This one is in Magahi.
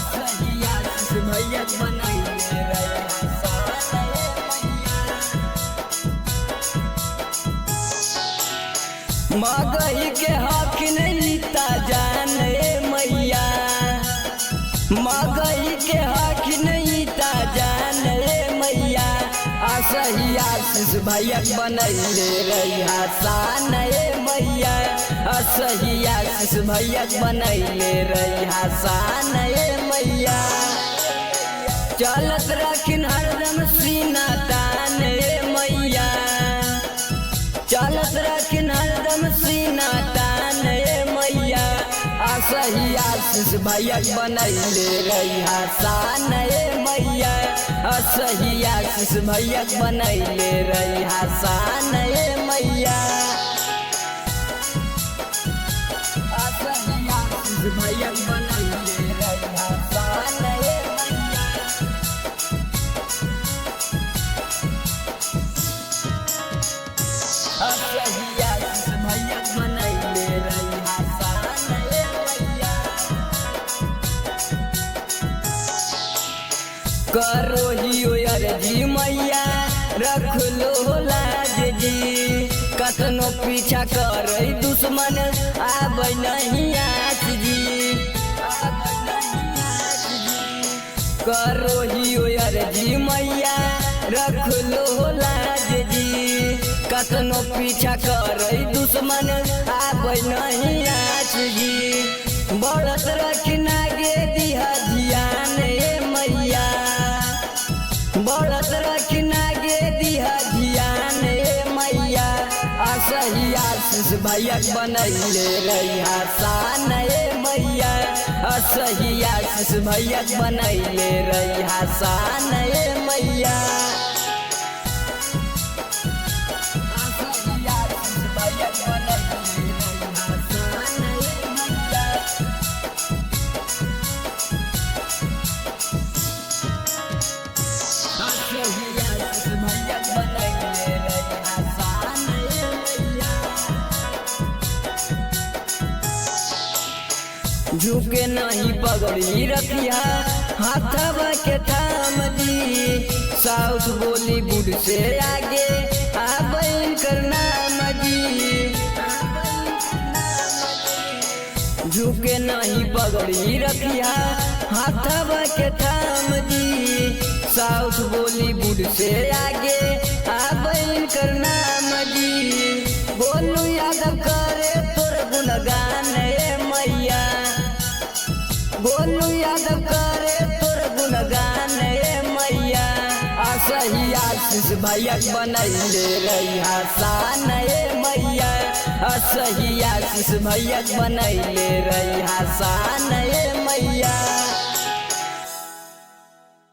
असही आशीष भैया बनैले रहिया शान ए मैया। मगही के हक नहीं ता जान ए मैया, मगही के हक नहीं ता जान ए मैया। असही आशीष भैया बनैले रहिया शान ए मैया। असही आशीष भैया बनैले रहिया शान ए मैया। चलत रखिन हरदम सीना तान ए मैया, चलत रखिन हरदम सीना तान ए मैया। असही आशीष भैया बनैले रहिया शान ए मैया। असही आशीष भैया बनैले रहिया शान ए मैया। असही आशीष भैया बनैले रहिया शान ए मैया। असही आशीष भैया बनैले रहिया शान ए मैया। करो हियो अर्जी मैया रख लो लाज जी, कतनो पीछा करे दुश्मन आबै नहीं आस जी। करो हियो अर्जी मैया रख लो लाज जी, कतनो पीछा करे दुश्मन आबै नहीं आस जी। बढ़त रखना गे दिहा ध्यान ए मैया, बढ़त रखना गे दिहा ध्यान ए मैया। असही आशीष भैया बनैले रहिया शान ए मैया। असही आशीष भैया बनैले रहिया शान ए मैया। असही आशीष भैया बनैले रहिया शान ए मैया। असही आशीष भैया बनैले रहिया शान ए मैया। झुके नहीं पगड़ी रखिया हाथवा के थाम दी, साउथ बॉलीवुड से आगे आबैन कर नाम जी। झुके नहीं पगड़ी रखिया हाथवा के थाम दी, साउथ बॉलीवुड से आगे आबैन कर नाम जी। बोलू यादव करे तोर गुणगान ए मैया, गोलू यादव करे तोर गुणगान ए मैया। असही आशीष भैया बनैले रहिया शान ए मैया। असही आशीष भैया बनैले रहिया शान ए मैया।